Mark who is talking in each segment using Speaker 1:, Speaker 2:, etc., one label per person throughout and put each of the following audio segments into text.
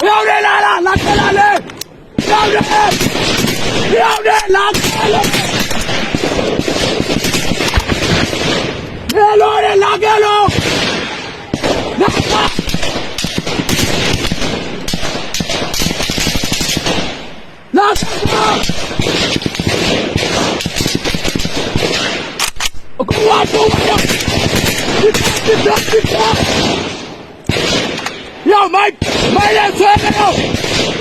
Speaker 1: ပြောင်းနေလားလားလာခဲ့လားလေပြောင်းနေပြောင်းနေလာခဲ့လို့နေလို့ရလာခဲ့လို့လာပါလာခဲ့ပါအခုကတော့ဒီဒီဒီဒီ 要买买点车没有？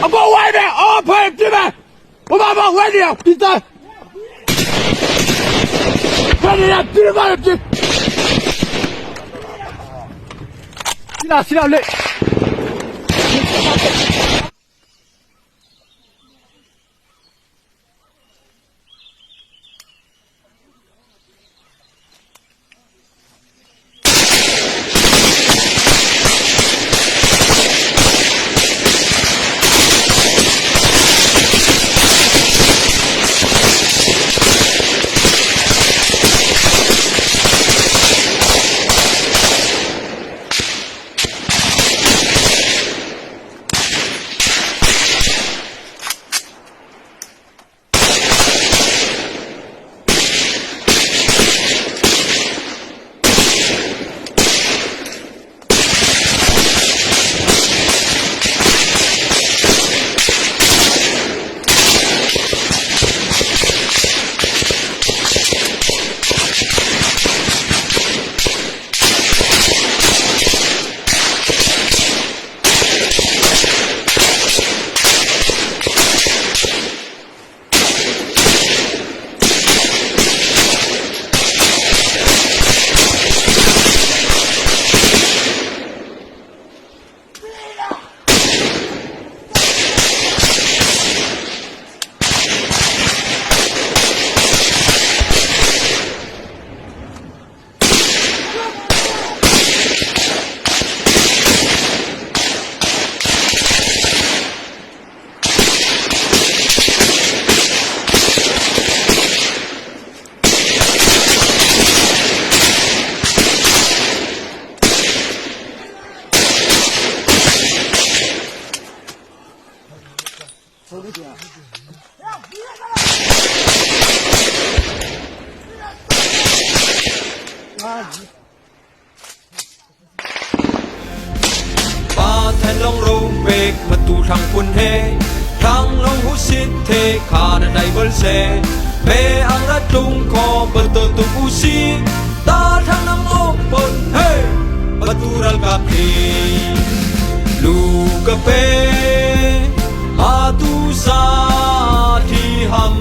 Speaker 1: 啊，不外面啊，赔这边，我爸爸外面比赛，快点，别别别！你俩谁俩累？
Speaker 2: Pa then long ro pek matu thang pun he thang long hu sit the kha na dai bol se pe ang ra tung ko ba to tu u si ta thang nam o pon he batu ral ka phi lu ka pe ma tu sa thi ham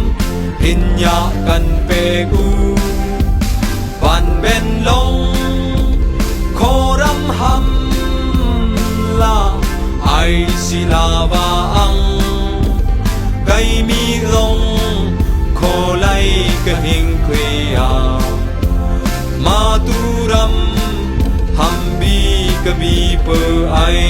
Speaker 2: hin ya kan pe u van ben long khoram ham la ai si la va ang kai mi long kho lai ka hing khui a ma tu ram ham bi ka bi pe ai.